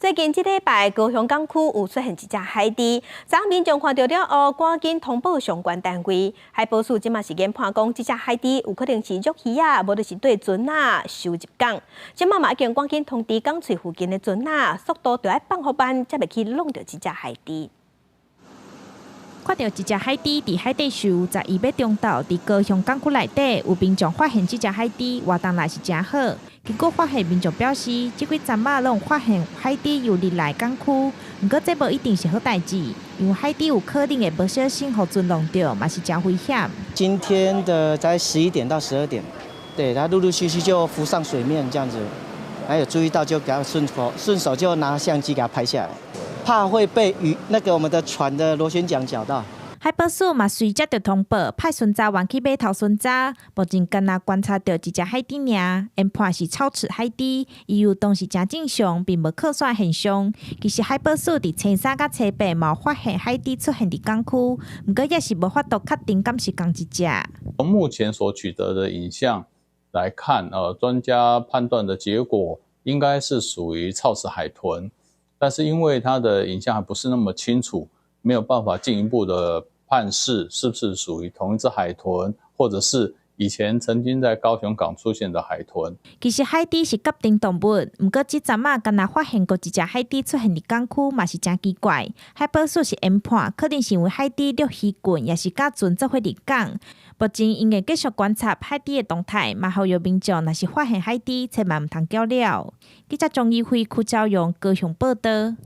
最近這禮拜，高雄港區有出現一隻海豬，昨民眾看著了後，趕緊通報相關單位。海保署這馬是研判講，這隻海豬有可能是虐魚仔，無就是綴船仔收入港。這馬嘛已經趕緊通知港喙附近的船仔，速度著愛放予慢，才袂去挵著這隻海豬。看著一隻海豬佇海底游，11欲中晝佇高雄港區內底有民眾發現這隻海豬，活動來是誠好。結果發現民眾表示，這幾陣仔攏發現海豬游入來港區，毋過這無一定是好代誌，因為海豬有可能會無小心予船挵著，嘛是誠危險。今天的在11點到12點，對，它陸陸續續就浮上水面這樣子，還有注意到就給它順手就拿相機給它拍下來。怕會被魚那個我們的船的螺旋槳絞到。海保署嘛隨接著通報，派巡查員去碼頭巡查，目前敢若觀察著一隻海豬爾，研判是草刺海豬，伊游動是誠正常，並無擴散現象。其實海保署佇初三佮初八嘛有發現海豬出現佇港區，毋過也是無法度確定敢是仝一隻。從目前所取得的影像來看，專家判斷的結果應該是屬於糙齒海豚。但是因為它的影像還不是那麼清楚，沒有辦法進一步的判釋是不是屬於同一隻海豚，或者是以前曾經在高雄港出現的海豚。其實海豬是頰蹄動物，毋過這陣仔敢若發現過一隻海豬出現佇港區，嘛是誠奇怪。海保署是研判，可能是因為海豬掠魚棍，抑是佮船做伙入港。目前𪜶會繼續觀察海豬的動態，嘛呼籲民眾若是發現海豬，千萬毋通攪擾。記者張怡輝、柯昭陽高雄報導。